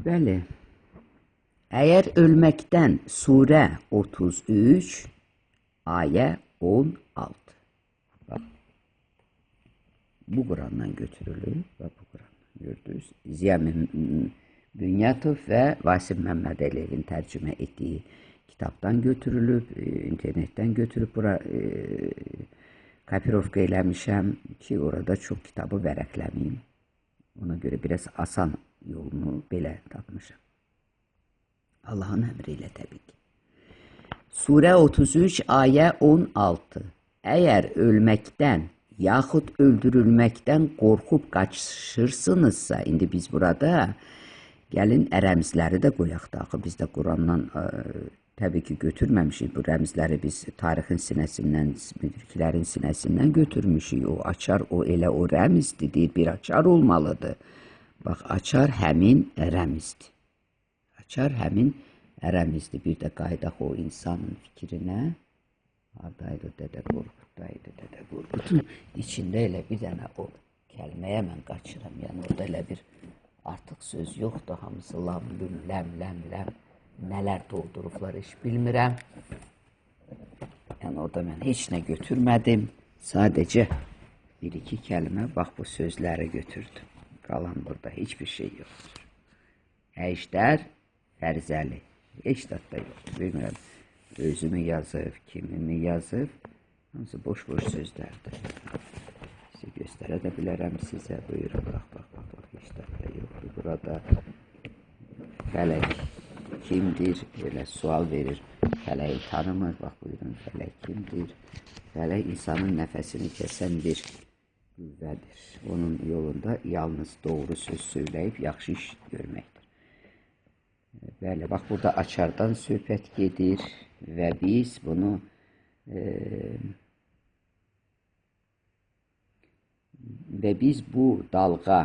Bəli. Əgər ölməkdən surə 33, ayə 16. Bax, bu Qurandan götürülür. Bax, bu Qurandan gördünüz. Ziya Bünyatov və Vasif Məmmədəliyevin tərcümə etdiyi kitabdan götürülüb, internetdən götürüb bura kopirovka eləmişəm ki, orada çox kitabı vərəqləməyim. Ona görə biraz asan yolunu belə tapmışam. Allahın əmri ilə təbii ki. Surə 33, ayə 16. Əgər ölməkdən yaxud öldürülməkdən qorxub qaçışırsınızsa, indi biz burada gəlin rəmzləri də qoyaq da, axı biz də Qurandan təbii ki götürməmişik bu rəmzləri, biz tarixin sinəsindən, müdriklərin sinəsindən götürmüşük. O açar, o elə o rəmzdir, deyir, bir açar olmalıdır. Bax, açar həmin rəmzdir. Açar həmin rəmzdir. Bir də qayıdaq o insanın fikrinə. Haradaydı Dədə Qorquddaydı, Dədə Qorqudun içində elə bir dənə o kəlməyə mən qaçıram. Yəni orada elə bir artıq söz yoxdur, hamısı lam, lüm, ləm, ləm, ləm, nələr doldurublar, heç bilmirəm. Yəni orada mən heç nə götürmədim. Sadəcə bir-iki kəlmə, bax bu sözləri götürdüm. Qalan burada heç bir şey yoxdur. Əjdər, Fərzəli. Heç dadda yoxdur, bilmirəm. Özümü yazıb, kimimi yazıb. Hamısı boş-boş sözlərdir. Sizi göstərə də bilərəm sizə. Buyurun, bax, bax, bax, bax, heç dadda yoxdur. Burada fələk kimdir? Belə sual verir. Fələyi tanımır. Bax, buyurun, fələk kimdir? Fələk insanın nəfəsini kəsən bir qüvvədir. Onun yolunda yalnız doğru söz söyləyib yaxşı iş görməkdir. Bəli, bax, burada açardan söhbət gedir və biz bunu və biz bu dalğa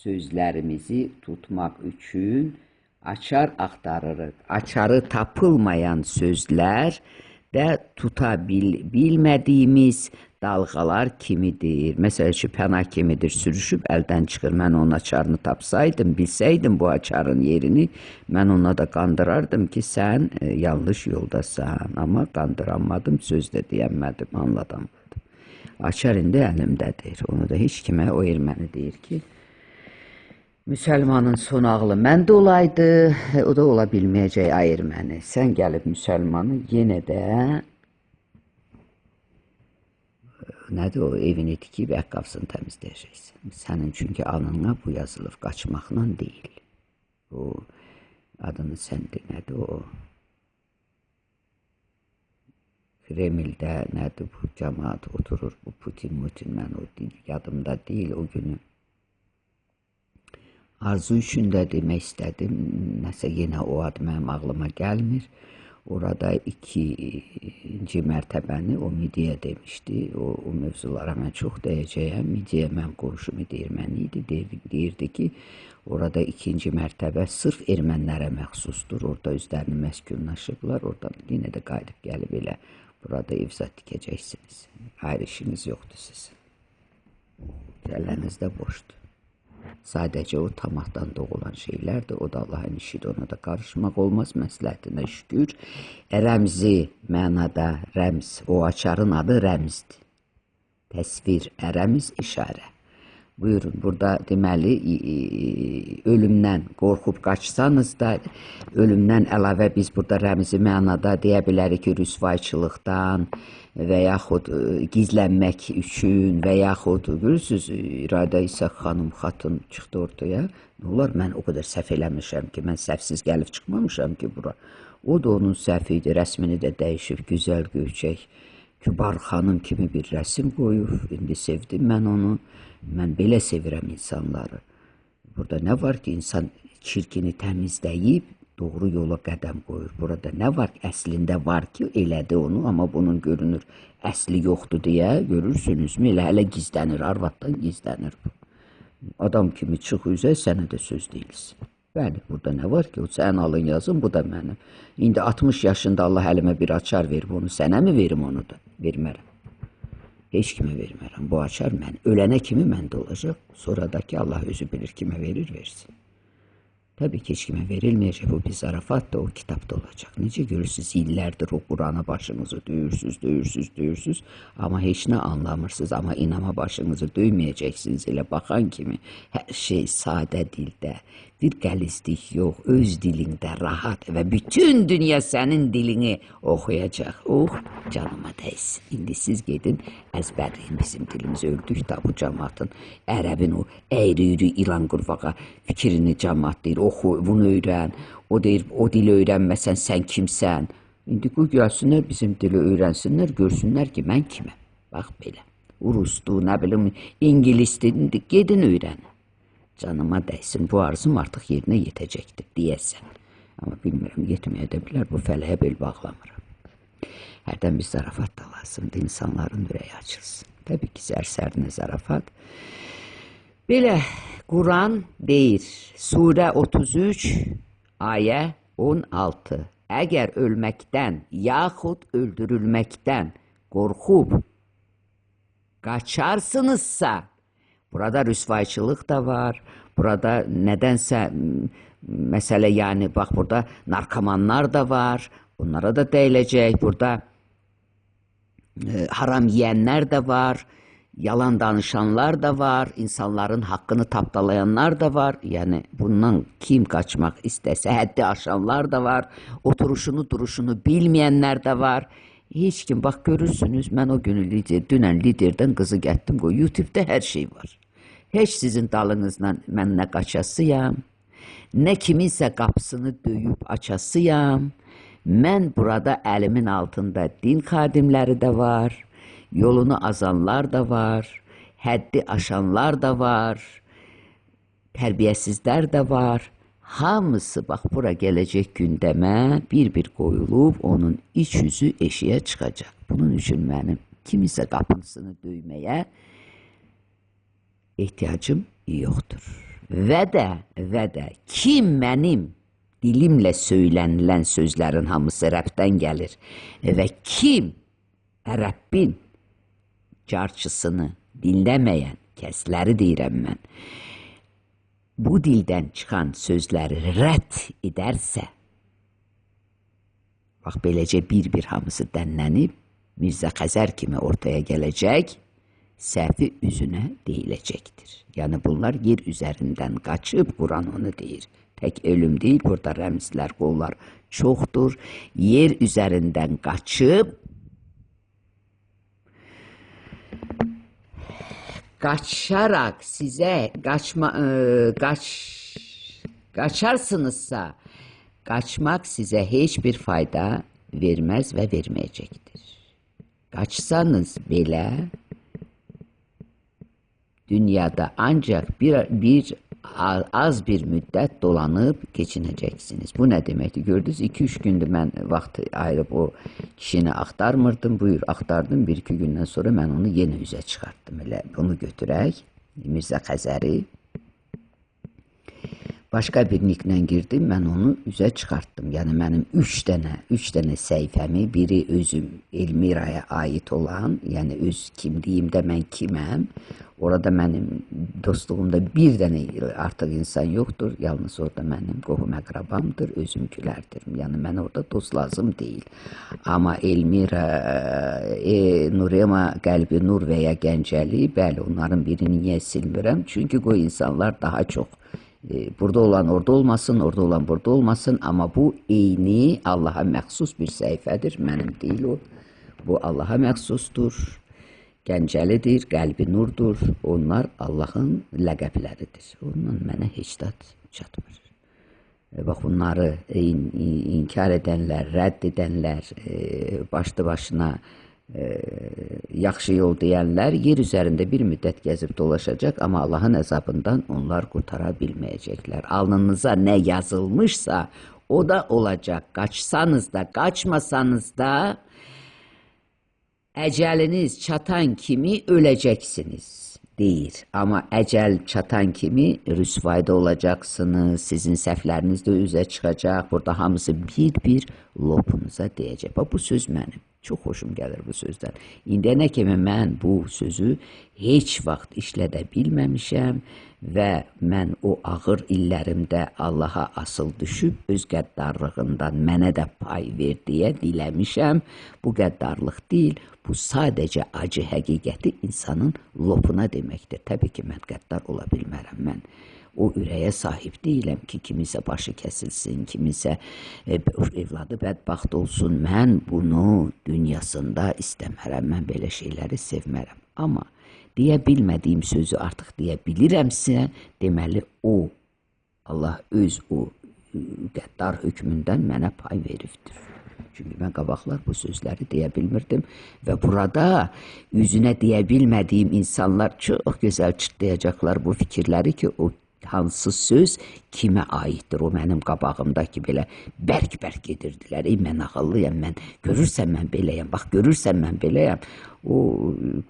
sözlərimizi tutmaq üçün açar axtarırıq. Açarı tapılmayan sözlər də tuta bilmədiyimiz dalğalar kimidir. Məsəl üçün, pənah kimidir, sürüşüb əldən çıxır. Mən onun açarını tapsaydım, bilsəydim bu açarın yerini, mən ona da qandırardım ki, sən yanlış yoldasan. Amma qandıranmadım, söz də deyənmədim, anladamadım. Açar indi əlimdədir. Onu da heç kimə o erməni deyir ki, müsəlmanın son ağlı məndə olaydı, o da ola bilməyəcək ay erməni. Sən gəlib müsəlmanı yenə də nədir o, evini tikib ayaqqabısını təmizləyəcəksən. Sənin çünki alnına bu yazılıb, qaçmaqla deyil. O adını sən de, nədir o? Kremldə nədir bu cəmaat oturur, bu Putin, Mutin, mən o deyil, yadımda deyil o günü. Arzu üçün də demək istədim, nəsə yenə o ad mənim ağlıma gəlmir. Orada ikinci mərtəbəni o Midiya demişdi. O mövzulara mən çox dəyəcəyəm. Midiya mənim qonşum idi, erməni idi. Deyirdi ki, orada ikinci mərtəbə sırf ermənilərə məxsusdur. Orada özlərini məskunlaşıblar. Oradan yenə də qayıdıb gəlib elə burada ev zad tikəcəksiniz. Ayrı işiniz yoxdur sizin. Kəlləniz də boşdur. Sadəcə o tamahdan doğulan şeylərdir. O da Allahın işidir. Ona da qarışmaq olmaz. Məsləhətinə şükür. Rəmzi mənada rəmz. O açarın adı rəmzdir. Təsvir, rəmz, işarə. Buyurun, burada deməli ölümdən qorxub qaçsanız da, ölümdən əlavə biz burada rəmzi mənada deyə bilərik ki, rüsvayçılıqdan və yaxud gizlənmək üçün və yaxud, görürsünüz, İradə İsa xanım xatun çıxdı ortaya. Nə olar, mən o qədər səhv eləmişəm ki, mən səhvsiz gəlib çıxmamışam ki bura. O da onun səhvi idi, rəsmini də dəyişib, gözəl, göyçək, kübar xanım kimi bir rəsim qoyub. İndi sevdim mən onu. Mən belə sevirəm insanları. Burada nə var ki, insan çirkini təmizləyib doğru yola qədəm qoyur. Burada nə var ki, əslində var ki, elədi onu, amma bunun görünür əsli yoxdur deyə görürsünüzmü? Elə hələ gizlənir, arvaddan gizlənir bu. Adam kimi çıx üzə, sənə də söz deyilsin. Bəli, burada nə var ki, o sənin alın yazın, bu da mənim. İndi 60 yaşında Allah əlimə bir açar verib, onu sənə mi verim onu da? Vermərəm. Heç kimə vermərəm. Bu açar mən. Ölənə kimi məndə olacaq. Sonradakı Allah özü bilir kimə verir, versin. Təbii ki, heç kimə verilməyəcək. Bu bir zarafatdır, o kitabda olacaq. Necə görürsünüz, illərdir o Qurana başınızı döyürsünüz, döyürsünüz, döyürsünüz. Amma heç nə anlamırsınız, amma inama başınızı döyməyəcəksiniz. Elə baxan kimi hər şey sadə dildə, bir qəlizlik yox, öz dilində rahat və bütün dünya sənin dilini oxuyacaq. Oh, canıma dəysin. İndi siz gedin, əzbərləyin bizim dilimizi. Öldük da bu cəmaatın, ərəbin o əyri-üyrü ilan qurbağa fikrini cəmaat deyir, oxu, bunu öyrən, o deyir, o dili öyrənməsən sən kimsən? İndi qoy gəlsinlər, bizim dili öyrənsinlər, görsünlər ki, mən kiməm. Bax belə. Rusdur, nə bilim, İngilisdir, indi gedin öyrənin. Canıma dəysin, bu arzum artıq yerinə yetəcəkdir, deyəsən. Amma bilmirəm, yetməyə də bilər, bu fələyə bel bağlamıram. Hərdən bir zarafat da lazımdır, insanların ürəyi açılsın. Təbii ki, sərsərinə zarafat. Belə, Quran deyir, surə 33, ayə 16. Əgər ölməkdən, yaxud öldürülməkdən qorxub qaçarsınızsa, burada rüsvayçılıq da var, burada nədənsə məsələ, yəni bax burada narkomanlar da var, onlara da dəyiləcək, burada haram yiyənlər də var, yalan danışanlar da var, insanların haqqını tapdalayanlar da var. Yəni bundan kim qaçmaq istəsə, həddi aşanlar da var, oturuşunu, duruşunu bilməyənlər də var. Heç kim, bax görürsünüz, mən o günü lider, dünən liderdən qızı gətdim, qoy, YouTube-da hər şey var. Heç sizin dalınızla mən nə qaçasıyam, nə kiminsə qapısını döyüb açasıyam. Mən burada əlimin altında din xadimləri də var, yolunu azanlar da var, həddi aşanlar da var, tərbiyəsizlər də var. Hamısı bax bura gələcək gündəmə bir-bir qoyulub, onun iç yüzü eşiyə çıxacaq. Bunun üçün mənim kiminsə qapısını döyməyə ehtiyacım yoxdur. Və də kim mənim dilimlə söylənilən sözlərin hamısı Rəbdən gəlir və kim Rəbbin carçısını dinləməyən kəsləri deyirəm mən, bu dildən çıxan sözləri rədd edərsə, bax beləcə bir-bir hamısı dənlənib, Mirzə Xəzər kimi ortaya gələcək, səhvi üzünə deyiləcəkdir. Yəni bunlar yer üzərindən qaçıb, Quran onu deyir. Tək ölüm deyil, burada rəmzlər, qollar çoxdur. Yer üzərindən qaçıb, qaçaraq sizə qaçarsınızsa, qaçmaq sizə heç bir fayda verməz və verməyəcəkdir. Qaçsanız belə, dünyada ancaq az bir müddət dolanıb keçinəcəksiniz. Bu nə deməkdir? Gördünüz, 2-3 gündür mən vaxt ayırıb o kişini axtarmırdım. Buyur, axtardım. 1-2 gündən sonra mən onu yenə üzə çıxartdım. Elə bunu götürək, Mirzə Xəzəri. Başqa bir nicklə girdim, mən onu üzə çıxartdım. Yəni mənim 3 dənə səhifəmi, biri özüm Elmiraya aid olan, yəni öz kimliyimdə mən kiməm, orada mənim dostluğumda bir dənə artıq insan yoxdur, yalnız orada mənim qohum əqrabamdır, özümkülərdir. Yəni mənə orada dost lazım deyil. Amma Elmira, Nurema, Qəlbi Nur və ya Gəncəli, bəli, onların birini niyə silmirəm? Çünki qoy insanlar daha çox burada olan orada olmasın, orada olan burada olmasın. Amma bu eyni Allaha məxsus bir səhifədir. Mənim deyil o. Bu Allaha məxsusdur. Gəncəlidir, Qəlbi Nurdur. Onlar Allahın ləqəbləridir. Ondan mənə heç dad çatmır. Bax, bunları inkar edənlər, rədd edənlər, başlı başına yaxşı yol deyənlər yer üzərində bir müddət gəzib dolaşacaq, amma Allahın əzabından onlar qurtara bilməyəcəklər. Alnınıza nə yazılmışsa, o da olacaq. Qaçsanız da, qaçmasanız da əcəliniz çatan kimi öləcəksiniz, deyir. Amma əcəl çatan kimi rüsvayda olacaqsınız, sizin səhvləriniz də üzə çıxacaq. Burada hamısı bir-bir lopunuza deyəcək. Bax, bu söz mənim. Çox xoşum gəlir bu sözdən. İndiyənə kimi mən bu sözü heç vaxt işlədə bilməmişəm və mən o ağır illərimdə Allaha asıl düşüb öz qəddarlığından mənə də pay ver deyə diləmişəm. Bu qəddarlıq deyil, bu sadəcə acı həqiqəti insanın lopuna deməkdir. Təbii ki, mən qəddar ola bilmərəm. Mən o ürəyə sahib deyiləm ki, kiminsə başı kəsilsin, kiminsə evladı bədbəxt olsun. Mən bunu dünyasında istəmərəm, mən belə şeyləri sevmərəm. Amma deyə bilmədiyim sözü artıq deyə bilirəmsə, deməli o, Allah öz o qəddar hökmündən mənə pay veribdir. Çünki mən qabaqlar bu sözləri deyə bilmirdim və burada üzünə deyə bilmədiyim insanlar çox gözəl çıtlayacaqlar bu fikirləri ki, o hansı söz kimə aiddir? O mənim qabağımdakı belə bərk-bərk gedirdilər. Ey, mən ağıllıyam, mən görürsən mən beləyəm, bax görürsən mən beləyəm. O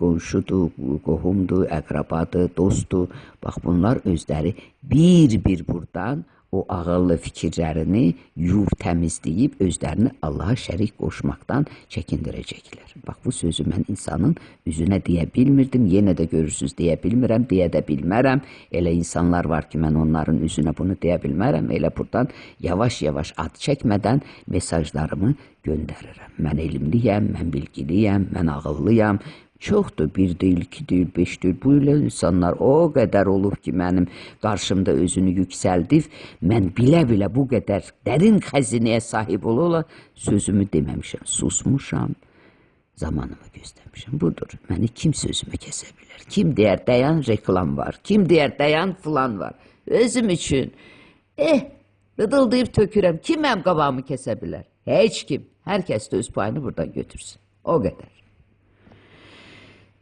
qonşudur, qohumdur, əqrabadır, dostdur. Bax bunlar özləri bir-bir buradan o ağıllı fikirlərini yuyub təmizləyib özlərini Allaha şərik qoşmaqdan çəkindirəcəklər. Bax bu sözü mən insanın üzünə deyə bilmirdim. Yenə də görürsünüz deyə bilmirəm, deyə də bilmərəm. Elə insanlar var ki, mən onların üzünə bunu deyə bilmərəm. Elə buradan yavaş-yavaş ad çəkmədən mesajlarımı göndərirəm. Mən elmliyəm, mən bilgiliyəm, mən ağıllıyam. Çoxdur, bir deyil, iki deyil, beş deyil. Bu ilə insanlar o qədər olub ki, mənim qarşımda özünü yüksəldib. Mən bilə-bilə bu qədər dərin xəzinəyə sahib ola-ola sözümü deməmişəm, susmuşam, zamanımı gözləmişəm. Budur, məni kim sözümü kəsə bilər? Kim deyər, dayan, reklam var. Kim deyər, dayan, filan var. Özüm üçün, rıdıldayıb tökürəm. Kim mənim qabağımı kəsə bilər? Heç kim. Hər kəs də öz payını buradan götürsün. O qədər.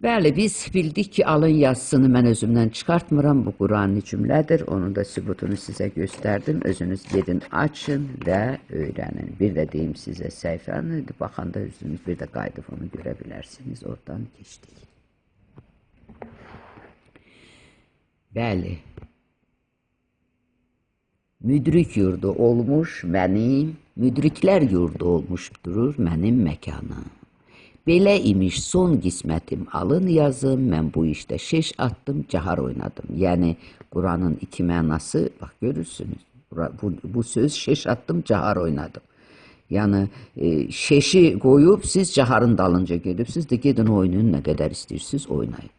Bəli, biz bildik ki, alın yazısını mən özümdən çıxartmıram. Bu Qurani cümlədir. Onun da sübutunu sizə göstərdim. Özünüz gedin, açın və öyrənin. Bir də deyim sizə səhifəni, baxanda özünüz bir də qayıdıb onu görə bilərsiniz. Oradan keçdik. Bəli. Müdrik yurdu olmuş mənim, müdriklər yurdu olmuş durur mənim məkanım. Belə imiş son qismətim alın yazım, mən bu işdə şeş attım, cahar oynadım. Yəni Quranın iki mənası, bax görürsünüz, bu söz şeş attım, cahar oynadım. Yəni şeşi qoyub siz caharın dalınca gedibsiniz də gedin oyunun nə qədər istəyirsiniz oynayın.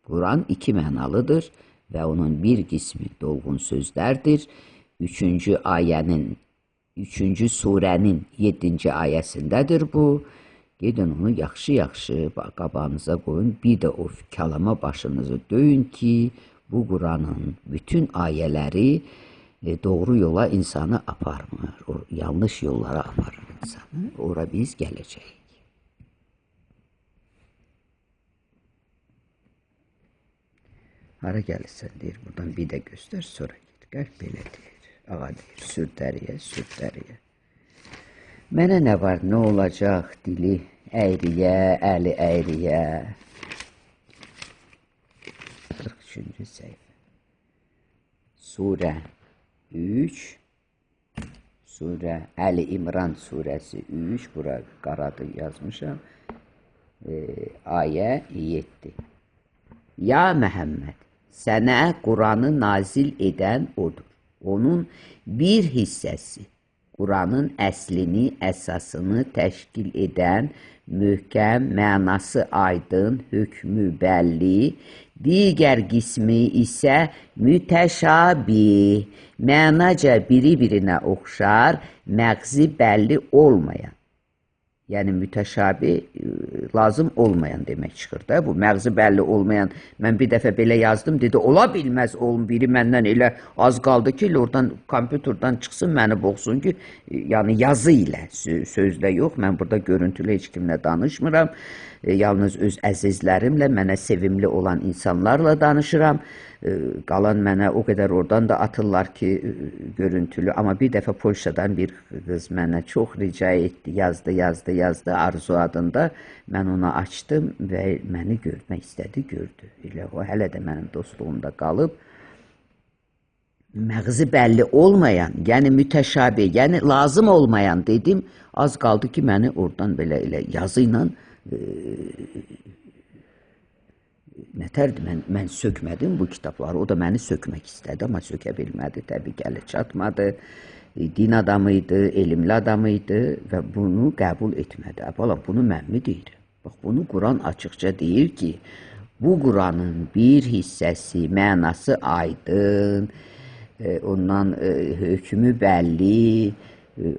Quran iki mənalıdır və onun bir qismi dolğun sözlərdir. Üçüncü ayənin, üçüncü surənin 7-ci ayəsindədir bu. Gedin onu yaxşı-yaxşı qabağınıza qoyun. Bir də o kəlama başınızı döyün ki, bu Quranın bütün ayələri doğru yola insanı aparmır. O yanlış yollara aparır insanı. Ora biz gələcəyik. Hara gəlirsən deyir, buradan bir də göstər, sonra git. Gəl belə deyir. Ağa deyir, sür dəriyə, sür dəriyə. Mənə nə var, nə olacaq dili əyriyə, əli əyriyə. 43-cü səhifə. Surə 3, Surə Əli İmran surəsi 3, bura qaradı yazmışam. Ayə 7. Ya Məhəmməd, sənə Quranı nazil edən odur. Onun bir hissəsi Quranın əslini, əsasını təşkil edən möhkəm, mənası aydın, hökmü bəlli, digər qismi isə mütəşabih, mənaca biri-birinə oxşar, məğzi bəlli olmayan. Yəni mütəşabih lazım olmayan demək çıxır da. Bu məğzi bəlli olmayan, mən bir dəfə belə yazdım, dedi ola bilməz oğlum, biri məndən elə az qaldı ki, oradan kompüterdən çıxsın məni boğsun ki, yəni yazı ilə, sözlə yox, mən burada görüntülü heç kimlə danışmıram. Yalnız öz əzizlərimlə, mənə sevimli olan insanlarla danışıram. Qalan mənə o qədər oradan da atırlar ki, görüntülü. Amma bir dəfə Polşadan bir qız mənə çox rica etdi, yazdı, yazdı, yazdı Arzu adında. Mən ona açdım və məni görmək istədi, gördü. Elə o hələ də mənim dostluğumda qalıb. Məğzi bəlli olmayan, yəni mütəşabih, yəni lazım olmayan dedim. Az qaldı ki, məni oradan belə elə yazı ilə nətərdir, mən sökmədim bu kitabları. O da məni sökmək istədi, amma sökə bilmədi. Təbii ki, əli çatmadı. Din adamı idi, elmli adamı idi və bunu qəbul etmədi. Bala, bunu mən mi deyirəm? Bax, bunu Quran açıqca deyir ki, bu Quranın bir hissəsi, mənası aydın, ondan hökmü bəlli,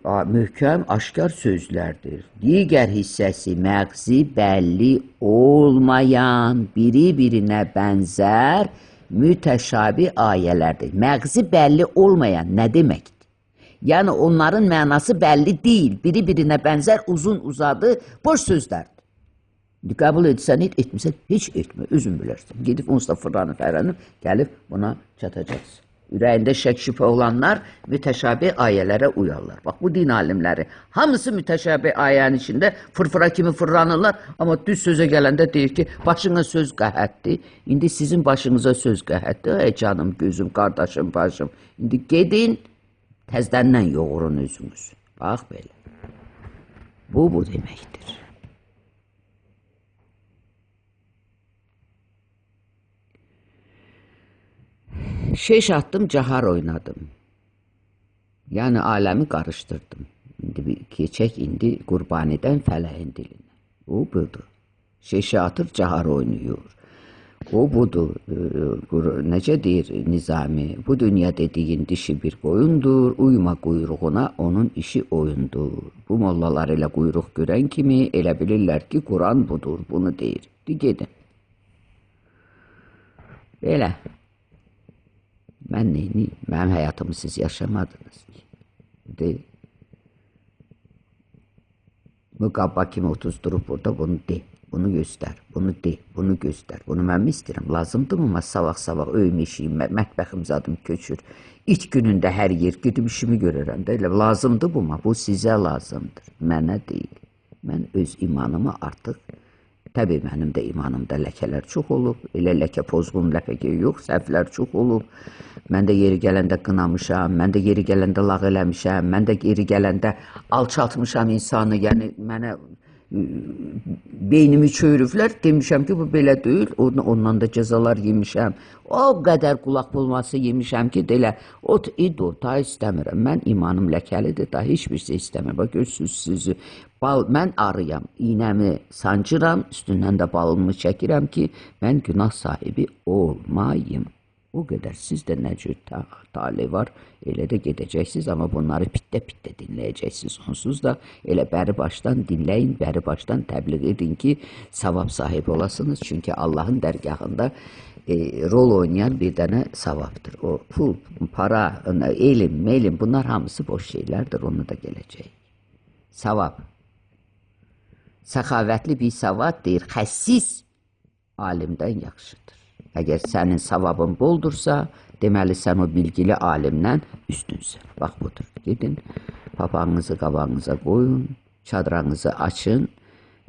möhkəm, aşkar sözlərdir. Digər hissəsi məğzi bəlli olmayan, biri-birinə bənzər mütəşabih ayələrdir. Məğzi bəlli olmayan nə deməkdir? Yəni, onların mənası bəlli deyil, biri-birinə bənzər, uzun uzadı, boş sözlərdir. Qəbul etsən, et, etmirsən, heç etmə, özün bilərsən. Gedib onsuz da fırlanıb, fərənib, gəlib buna çatacaqsın. Ürəyində şək şübhə olanlar mütəşabih ayələrə uyarlar. Bax, bu din alimləri hamısı mütəşabih ayənin içində fırfıra kimi fırlanırlar, amma düz sözə gələndə deyir ki, başına söz qəhətdir. İndi sizin başınıza söz qəhətdir. Ey canım, gözüm, qardaşım, bacım. İndi gedin, təzdəndən yoğurun özünüz. Bax, belə. Bu deməkdir. Şeş attım, cahar oynadım. Yəni, aləmi qarışdırdım. İndi bir keçək indi Qurbanidən fələyin dilinə. O budur. Şeşə atır, cahar oynayır. O budur. Necə deyir Nizami? Bu dünya dediyin dişi bir qoyundur, uyma quyruğuna, onun işi oyundur. Bu mollalar elə quyruq görən kimi elə bilirlər ki, Quran budur, bunu deyir. Gedin. Belə. Mən neyniyim? Mənim həyatımı siz yaşamadınız ki. De, müqabba kimi otuzdurub burada bunu de, bunu göstər, bunu de, bunu göstər. Bunu mən mi istəyirəm? Lazımdır mı? Savaq-savaq öyüm eşiyim, mətbəxim zadım köçür. İt günündə hər yer gedib işimi görərəm də. Elə lazımdır bu mu? Bu sizə lazımdır, mənə deyil. Mən öz imanımı artıq, təbii mənim də imanımda ləkələr çox olub, elə ləkə pozğun ləpəgə yox, səhvlər çox olub. Mən də yeri gələndə qınamışam, mən də yeri gələndə lağ eləmişəm, mən də yeri gələndə alçaltmışam insanı, yəni mənə beynimi çöyürüblər, demişəm ki, bu belə deyil, ondan da cəzalar yemişəm. O qədər qulaq bulması yemişəm ki, elə ot id o, daha istəmirəm. Mən imanım ləkəlidir, daha heç bir şey istəmirəm. Bax, görürsünüz sizi, bal, mən arıyam, iynəmi sancıram, üstündən də balımı çəkirəm ki, mən günah sahibi olmayım. O qədər sizdə nə cür tale var, elə də gedəcəksiniz, amma bunları pittə-pittə dinləyəcəksiniz. Onsuz da elə bəri başdan dinləyin, bəri başdan təbliğ edin ki, savab sahibi olasınız. Çünki Allahın dərgahında rol oynayan bir dənə savabdır. O pul, para, elm, melm, bunlar hamısı boş şeylərdir, onu da gələcək. Savab. Səxavətli bir savad deyir, xəsis alimdən yaxşıdır. Əgər sənin savabın boldursa, deməli sən o bilgili alimdən üstünsən. Bax budur. Gedin, papağınızı qabağınıza qoyun, çadranızı açın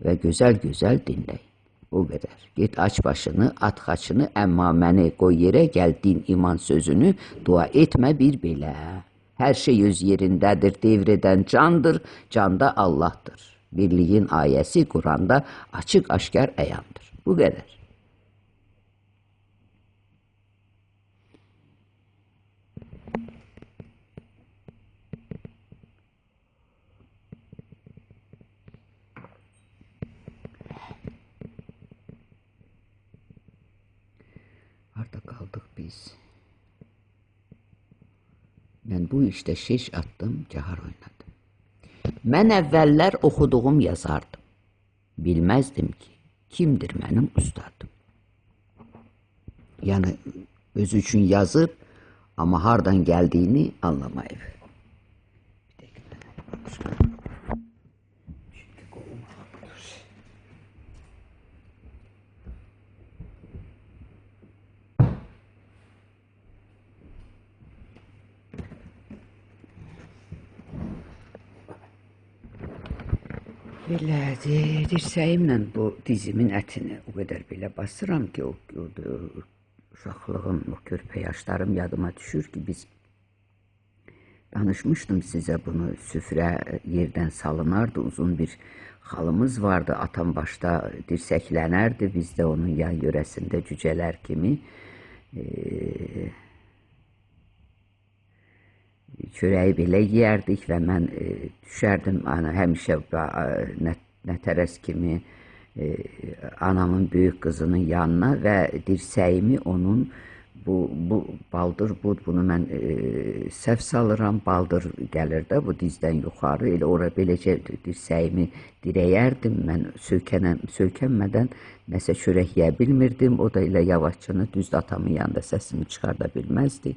və gözəl-gözəl dinləyin. O qədər. Get aç başını, at xaçını, əmma məni qoy yerə, gəl din iman sözünü, dua etmə bir belə. Hər şey öz yerindədir, devr edən candır, canda Allahdır. Birliyin ayəsi Quranda açıq-aşkar əyandır. Bu qədər. Harda qaldıq biz? Mən bu işdə şeş attım, cahar oynadım. Mən əvvəllər oxuduğum yazardım. Bilməzdim ki, kimdir mənim ustadım. Yəni, özü üçün yazıb, amma hardan gəldiyini anlamayıb. Bir dəqiqə, çünki qolum ağrıyır. Belədir, dirsəyimlə bu dizimin ətini o qədər belə basıram ki, o uşaqlığım, o körpə yaşlarım yadıma düşür ki, biz Danışmışdım sizə bunu, süfrə yerdən salınardı, uzun bir xalımız vardı, atam başda dirsəklənərdi, biz də onun yan yörəsində cücələr kimi çörəyi belə yeyərdik və mən düşərdim, həmişə nətərəz kimi anamın böyük qızının yanına və dirsəyimi onun bu baldır, bunu mən səhv salıram, baldır gəlir də bu dizdən yuxarı, elə ora beləcə dirsəyimi dirəyərdim, mən söykənmədən nəsə çörək yeyə bilmirdim, o da elə yavaşcana düzdür atamın yanında səsini çıxarda bilməzdi.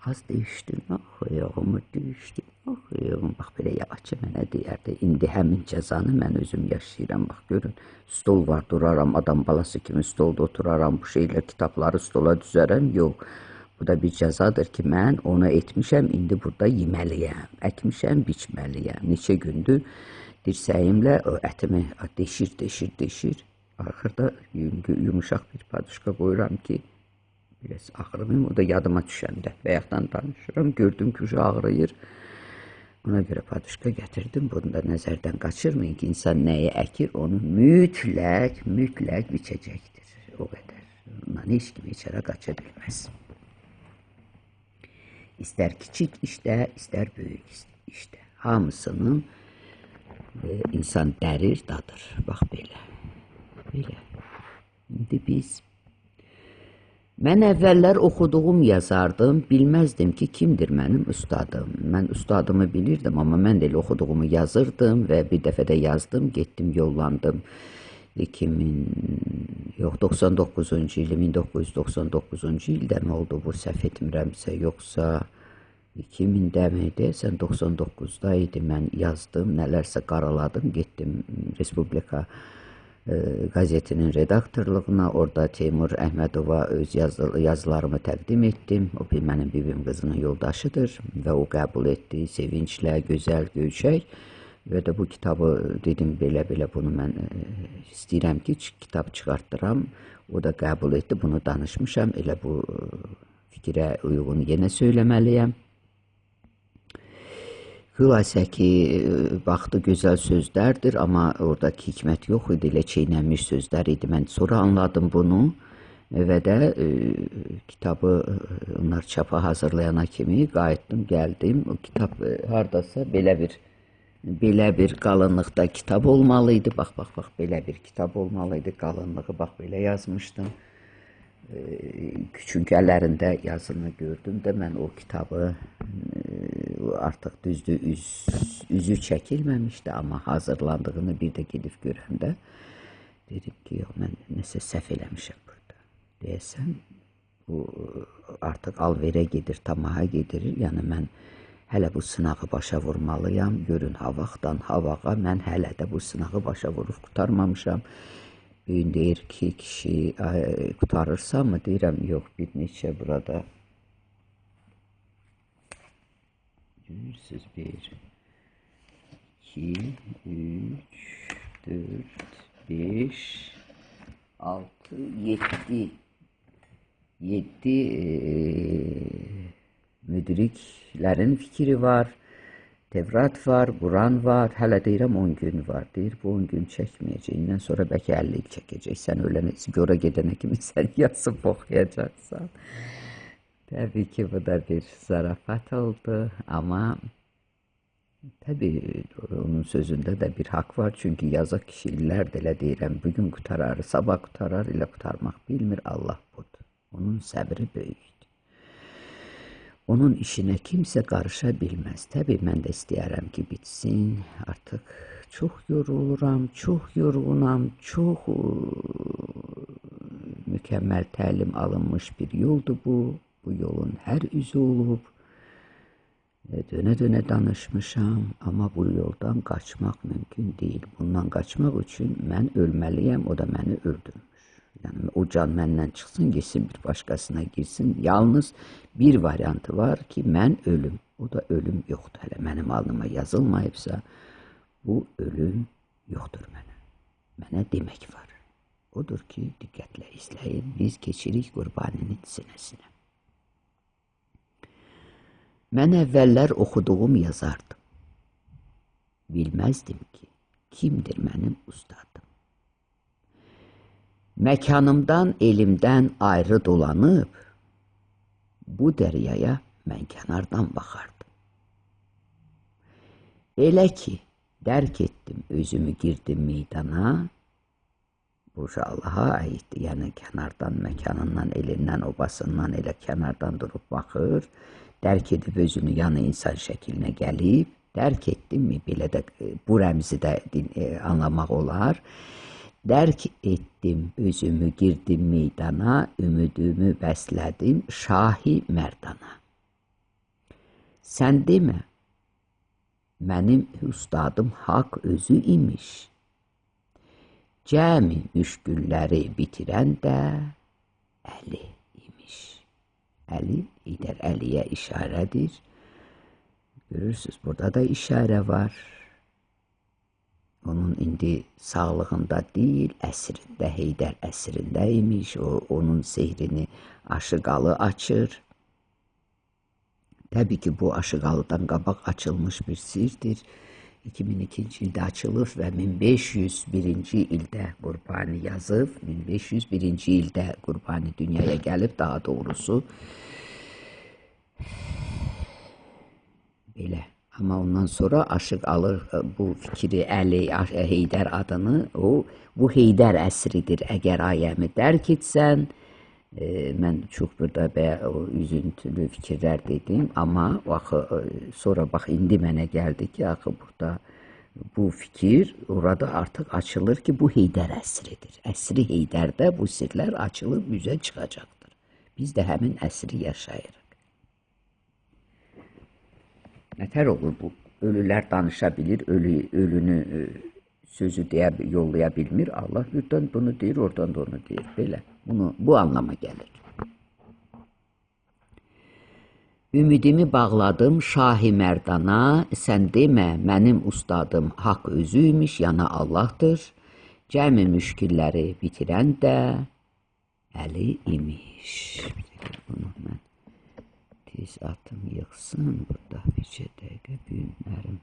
Az deyişdin, axıyığımı deyişdin, axıyığım. Bax, belə yavaşca mənə deyərdi. İndi həmin cəzanı mən özüm yaşayıram. Bax, görün, stol var, duraram, adam balası kimi stolda oturaram, bu şeylər, kitabları stola düzərəm. Yox, bu da bir cəzadır ki, mən ona etmişəm, indi burada yeməliyəm, əkmişəm, biçməliyəm. Neçə gündür dirsəyimlə ətimi deşir, deşir, deşir. Axırda yumuşaq bir paduşka qoyuram ki, biraz ağrımayım, o da yadıma düşəndə. Bayaqdan danışıram, gördüm ki, ağrıyır. Ona görə paduşka gətirdim. Bunu da nəzərdən qaçırmayın ki, insan nəyi əkir, onu mütləq, mütləq biçəcəkdir. O qədər. Ondan heç kim heç hara qaça bilməz. İstər kiçik işdə, istər böyük işdə. Hamısının insan dərir, dadır. Bax, belə. Belə. İndi biz... Mən əvvəllər oxuduğum yazardım, bilməzdim ki, kimdir mənim ustadım. Mən ustadımı bilirdim, amma mən də elə oxuduğumu yazırdım və bir dəfə də yazdım, getdim, yollandım. 99-cu il, 1999-cu ildə mi oldu bu, səhv etmirəmsə, yoxsa 2000-də mi, deyəsən 99-da idi, mən yazdım, nələrsə qaraladım, getdim Respublika qəzetinin redaktorluğuna, orada Teymur Əhmədova öz yazılarımı təqdim etdim. O bir mənim bibim qızının yoldaşıdır və o qəbul etdi sevinclə, gözəl, göyçək. Və də bu kitabı dedim, belə-belə bunu mən istəyirəm ki, kitab çıxartdıram. O da qəbul etdi, bunu danışmışam. Elə bu fikrə uyğun yenə söyləməliyəm. Xülasə ki, baxdı gözəl sözlərdir, amma oradakı hikmət yox idi, elə çeynənmiş sözlər idi. Mən sonra anladım bunu və də kitabı onlar çapa hazırlayana kimi qayıtdım, gəldim. O kitab hardasa belə bir qalınlıqda kitab olmalı idi. Bax, bax, bax, belə bir kitab olmalı idi. Qalınlığı bax, belə yazmışdım. Çünki əllərində yazını gördüm də mən o kitabı artıq düzdür, üzü çəkilməmişdi, amma hazırlandığını bir də gedib görəndə dedim ki, yox, mən nəsə səhv eləmişəm burada. Deyəsən, bu artıq alverə gedir, tamaha gedir. Yəni, mən hələ bu sınağı başa vurmalıyam. Görün, ha vaxtdan ha vağa mən hələ də bu sınağı başa vurub qurtarmamışam. Bugün deyir ki, kişi qurtarırsa mı? Deyirəm, yox, bir neçə burada. Görürsünüz, 1, 2, 3, 4, 5, 6, 7. 7 müdriklərin fikri var. Tevrat var, Quran var, hələ deyirəm 10 gün var. Deyir, bu 10 gün çəkməyəcək, indən sonra bəlkə 50 il çəkəcək. Sən ölənə, göra gedənə kimi sən yazıb oxuyacaqsan. Təbii ki, bu da bir zarafat oldu, amma təbii onun sözündə də bir haqq var. Çünki yazıq kişi illərdir elə deyirəm, bugün qutarar, sabah qutarar, elə qurtarmaq bilmir, Allah budur. Onun səbri böyükdür. Onun işinə kimsə qarışa bilməz. Təbii mən də istəyərəm ki, bitsin. Artıq çox yoruluram, çox yorğunam, çox mükəmməl təlim alınmış bir yoldur bu. Bu yolun hər üzü olub. Dönə-dönə danışmışam, amma bu yoldan qaçmaq mümkün deyil. Bundan qaçmaq üçün mən ölməliyəm, o da məni öldürmüş. Yəni, o can məndən çıxsın, getsin bir başqasına girsin. Yalnız bir variantı var ki, mən ölüm. O da ölüm yoxdur. Hələ mənim alnıma yazılmayıbsa, bu ölüm yoxdur mənə. Mənə demək var. Odur ki, diqqətlə izləyin, biz keçirik Qurbaninin sinəsinə. Mən əvvəllər oxuduğum yazardım. Bilməzdim ki, kimdir mənim ustadım. Məkanımdan, elimdən ayrı dolanıb, bu dəryaya mən kənardan baxardım. Elə ki, dərk etdim, özümü girdim meydana, bu Allaha aiddir. Yəni, kənardan, məkanından, elindən, obasından elə kənardan durub baxır, dərk edib özünü yəni insan şəklinə gəlib, dərk etdimmi, belə də bu rəmzi də anlamaq olar. Dərk etdim, özümü girdim meydana, ümidimi bəslədim Şahi Mərdana. Sən demə, mənim ustadım Haqq özü imiş. Cəmi müşkülləri bitirən də Əli imiş. Əli, Heydər Əliyə işarədir. Görürsünüz, burada da işarə var. Onun indi sağlığında deyil, əsrində, Heydər əsrində imiş. O, onun sehrini Aşıqalı açır. Təbii ki, bu Aşıqalıdan qabaq açılmış bir sirdir. 2002-ci ildə açılıb və 1501-ci ildə Qurbani yazıb, 1501-ci ildə Qurbani dünyaya gəlib, daha doğrusu. Belə. Amma ondan sonra Aşıq alır bu fikri, Əli, Heydər adını, o, bu Heydər əsridir. Əgər ayəmi dərk etsən, mən çox burada o üzüntülü fikirlər dedim, amma axı, sonra bax, indi mənə gəldi ki, axı burada bu fikir orada artıq açılır ki, bu Heydər əsridir. Əsri Heydərdə bu sirlər açılıb üzə çıxacaqdır. Biz də həmin əsri yaşayırıq. Nətər olur bu? Ölülər danışa bilir, ölünü sözü deyə yollaya bilmir. Allah birdən bunu deyir, oradan da onu deyir. Belə. Bunu, bu anlama gəlir. Ümidimi bağladım Şahi Mərdana, sən demə, mənim ustadım Haqq özüymüş, yana Allahdır. Cəmi müşkilləri bitirən də Əli imiş. Bir dəqiqə, bunu mən tez atım yığsın. Burada bircə dəqiqə günlərim.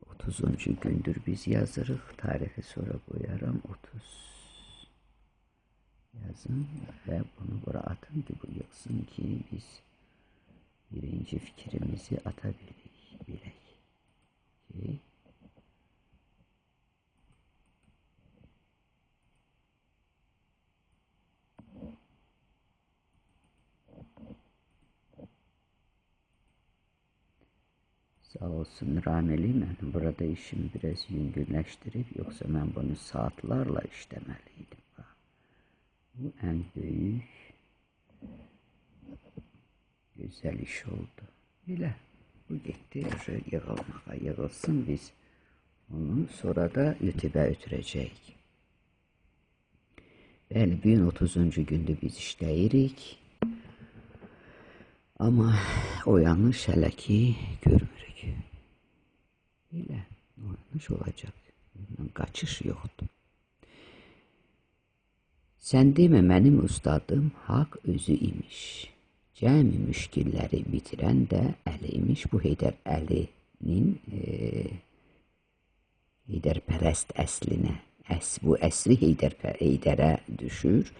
30-cu gündür biz yazırıq. Tarixi sonra qoyaram. 30 yazın və bunu bura atın ki, bu yığsın ki, biz birinci fikrimizi ata bilək. Okay. Sağ olsun Rameli, mənim burada işimi biraz yüngülləşdirib, yoxsa mən bunu saatlarla işləməliydim. Bu ən böyük, gözəl iş oldu. Belə, bu getdi yığılmağa, yığılsın biz onu sonra da YouTube-ə ötürəcəyik. Bəli, bu gün 30-cu gündür biz işləyirik. Amma oyanış hələ ki görmürük. Belə, oyanış olacaq. Bundan qaçış yoxdur. Sən demə, mənim ustadım Haqq özü imiş. Cəmi müşkilləri bitirən də Əli imiş. Bu Heydər Əlinin Heydərpərəst əslinə, bu əsri Heydərə düşür.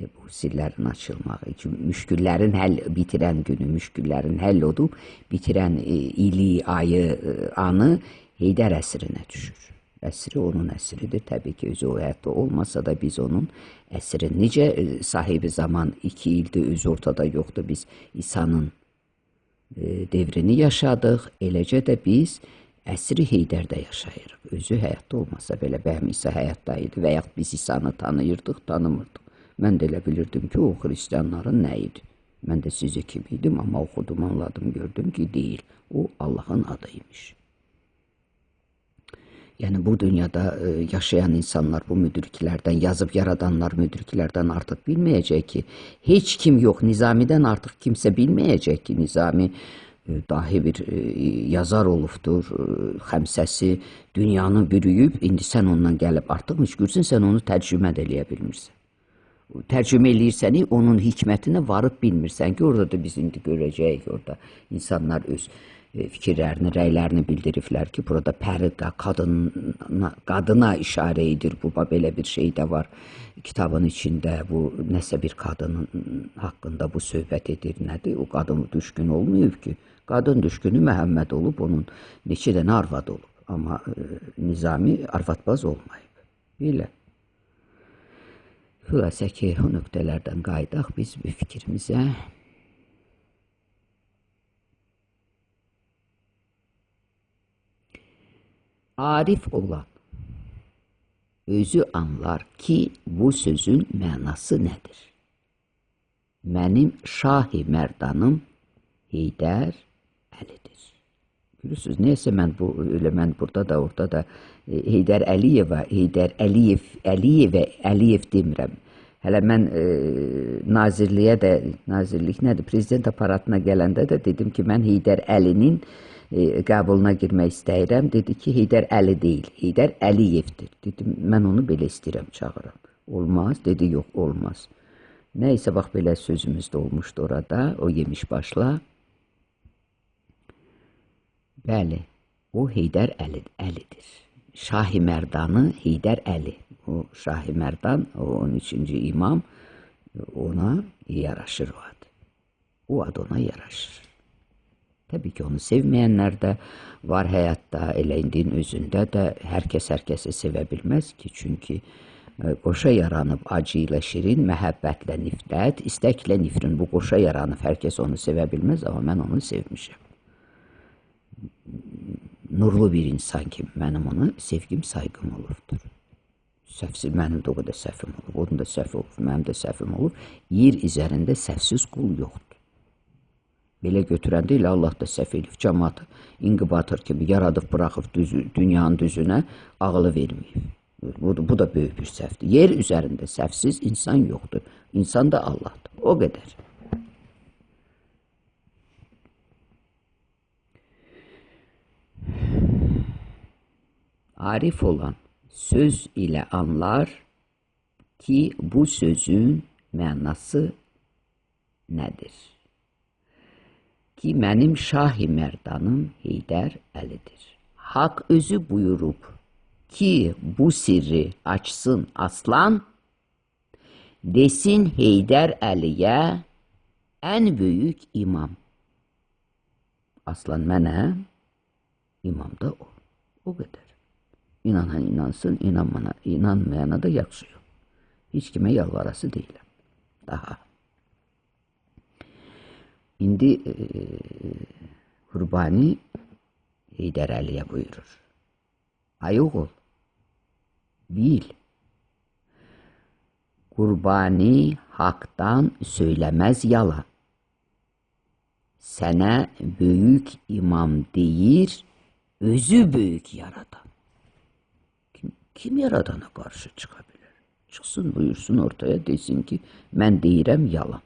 Bu sirlərin açılmağı üçün, müşküllərin həll bitirən günü, müşküllərin həll olub, bitirən ili, ayı, anı Heydər əsrinə düşür. Əsri onun əsridir. Təbii ki, özü o həyatda olmasa da biz onun əsri. Necə sahibi zaman 2 ildir özü ortada yoxdur. Biz İsa'nın devrini yaşadıq. Eləcə də biz əsri Heydərdə yaşayırıq. Özü həyatda olmasa belə, bəyəm İsa həyatda idi və yaxud biz İsa'nı tanıyırdıq, tanımırdıq. Mən də elə bilirdim ki, o xristianların nə idi? Mən də sizi kimi idim, amma oxudum, anladım, gördüm ki, deyil. O Allahın adıymış. Yəni, bu dünyada yaşayan insanlar bu müdriklərdən, yazıb yaradanlar müdriklərdən artıq bilməyəcək ki, heç kim yox, Nizamidən artıq kimsə bilməyəcək ki, Nizami dahi bir yazar olubdur, xəmsəsi dünyanı bürüyüb, indi sən ondan gəlib artıq müşkürsün, sən onu tərcümə də eləyə bilmirsən. Tərcümə eləyirsən, onun hikmətinə varıb bilmirsən ki, orada da biz indi görəcəyik, orada insanlar öz fikirlərini, rəylərini bildiriblər ki, burada pəri də qadına işarə edir. Bu, belə bir şey də var kitabın içində. Bu, nəsə bir qadının haqqında bu söhbət edir. Nədir? O qadın düşkün olmayıb ki. Qadın düşkünü Məhəmməd olub, onun neçə dənə arvadı olub. Amma Nizami arvadbaz olmayıb. Belə. Xülasə ki, o nöqtələrdən qayıdaq biz bir fikrimizə. Arif olan özü anlar ki, bu sözün mənası nədir? Mənim Şah-ı Mərdanım Heydər Əlidir. Görürsünüz, neyse mən bu, elə mən burada da, orada da Heydər Əliyevə, Heydər Əliyev, Əliyevə, Əliyev demirəm. Hələ mən nazirliyə də, nazirlik nədir, prezident aparatına gələndə də dedim ki, mən Heydər Əlinin qəbuluna girmək istəyirəm. Dedi ki, Heydər Əli deyil, Heydər Əliyevdir. Dedim, mən onu belə istəyirəm, çağıram. Olmaz, dedi, yox, olmaz. Nəysə, bax, belə sözümüz də olmuşdu orada, o yemiş başla. Bəli, o Heydər Əlidir. Şah-ı Mərdanı Heydər Əli. O Şah-ı Mərdan, o 13-cü imam, ona yaraşır o ad. O ad ona yaraşır. Təbii ki, onu sevməyənlər də var həyatda, elə indinin özündə də hər kəs hər kəsi sevə bilməz ki, çünki qoşa yaranıb acı ilə şirin, məhəbbətlə nifrət, istəklə nifrin. Bu qoşa yaranıb, hər kəs onu sevə bilməz, amma mən onu sevmişəm. Nurlu bir insan kimi mənim ona sevgim, saygım olubdur. Səhvsiz, mənim də o qədər səhvim olub, onun da səhvi olub, mənim də səhvim olub. Yer üzərində səhvsiz qul yoxdur. Belə götürəndə elə Allah da səhv elib, cəmaatı inqibatır kimi yaradıb, buraxıb dünyanın düzünə, ağılı verməyib. Bu da böyük bir səhvdir. Yer üzərində səhvsiz insan yoxdur. İnsan da Allahdır. O qədər. Arif olan söz ilə anlar ki, bu sözün mənası nədir? Ki, mənim Şah-ı Mərdanım Heydər Əlidir. Haqq özü buyurub ki, bu sirri açsın aslan, desin Heydər Əliyə ən böyük imam. Aslan mənəm, imam da o. O qədər. İnanan inansın, inanmayana da yaxşı yox. Heç kimə yalvarası deyiləm. Daha. İndi Qurbani Heydər Əliyə buyurur. Ay oğul, bil, Qurbani haqdan söyləməz yalan. Sənə böyük imam deyir, özü böyük yaradan. Kim yaradana qarşı çıxa bilər? Çıxsın, buyursun ortaya, desin ki, mən deyirəm yalan.